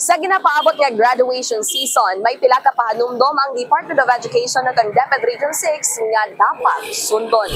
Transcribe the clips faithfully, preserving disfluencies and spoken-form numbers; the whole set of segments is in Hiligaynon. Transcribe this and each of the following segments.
Sa ginapaabot nga graduation season, may pila ka pahanumdom ang Department of Education ug ang DepEd Region six nga dapat sundon.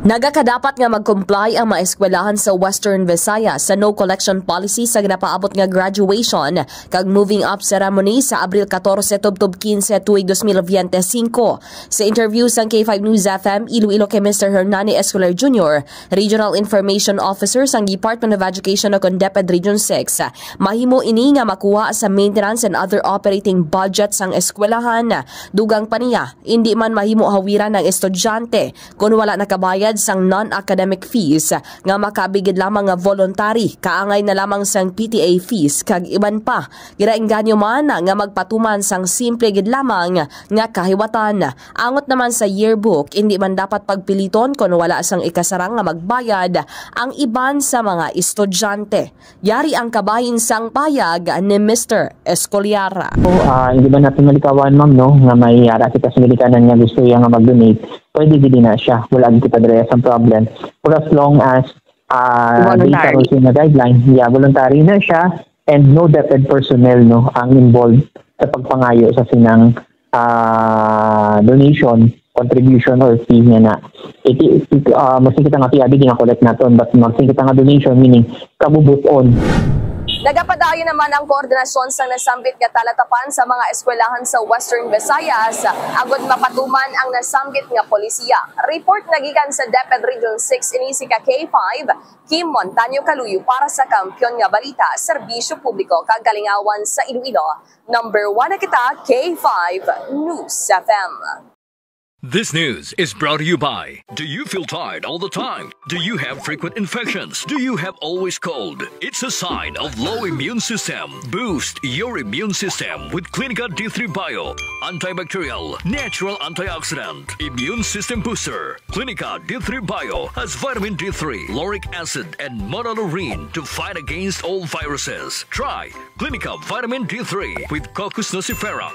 Nagakadapat nga mag-comply ang mga eskwelahan sa Western Visayas sa no collection policy sa ginapaabot nga graduation kag moving up ceremony sa Abril katorse tubtob kinse tuig dos mil biyente singko. Sa interview sang K five News F M Iloilo kay Mister Hernani Escolar Junior, Regional Information Officer sang Department of Education ug DepEd Region six, mahimo ini nga makuha sa maintenance and other operating budget sang eskwelahan. Dugang pa niya, indi man mahimo hawiran ang estudyante kon wala nakabayad sang non-academic fees nga makaabig gid lamang nga voluntary, kaangay na lamang sang P T A fees kag iban pa. Ginaengganyo man nga magpatuman sang simple gid lamang nga kahiwatan. Angot naman sa yearbook, indi man dapat pagpiliton kon wala sang ikasarang nga magbayad ang iban sa mga estudyante. Yari ang kabahin sang payag ni Mister Escoliara. Ah, hindi ba natin malikawan, ma'am, no, nga may yara kita sa ginikanan nga gusto iya nga mag-donate? Pwede gid na siya. Wala gid kita diri sa problem. For as long as, ah, based Voluntary. Sa guideline, yeah, voluntary na siya and no DepEd personnel, no, ang involved sa pagpangayo sa sinang, ah, donation, contribution, or fee nga na. Iti, iti, ah, magsing kita nga fee, abi, gina-collect naton, but magsing kita nga donation, meaning kabubuton. Nagapadayon naman ang koordinasyon sang nasambit nga talatapan sa mga eskwelahan sa Western Visayas agod mapatuman ang nasambit nga polisiya. Report nga gikan sa DepEd Region six ini si ka K five, Kim Montaño Caluyo para sa Kampiyon nga Balita, Serbisyo Publiko kag Kalingawan sa Iloilo. Number one na kita, K five News F M. This news is brought to you by. Do you feel tired all the time? Do you have frequent infections? Do you have always cold? It's a sign of low immune system. Boost your immune system with Clinica D three Bio. Antibacterial, natural antioxidant, immune system booster. Clinica D three Bio has vitamin D three, lauric acid, and monolaurin to fight against all viruses. Try Clinica Vitamin D three with Cocos nucifera.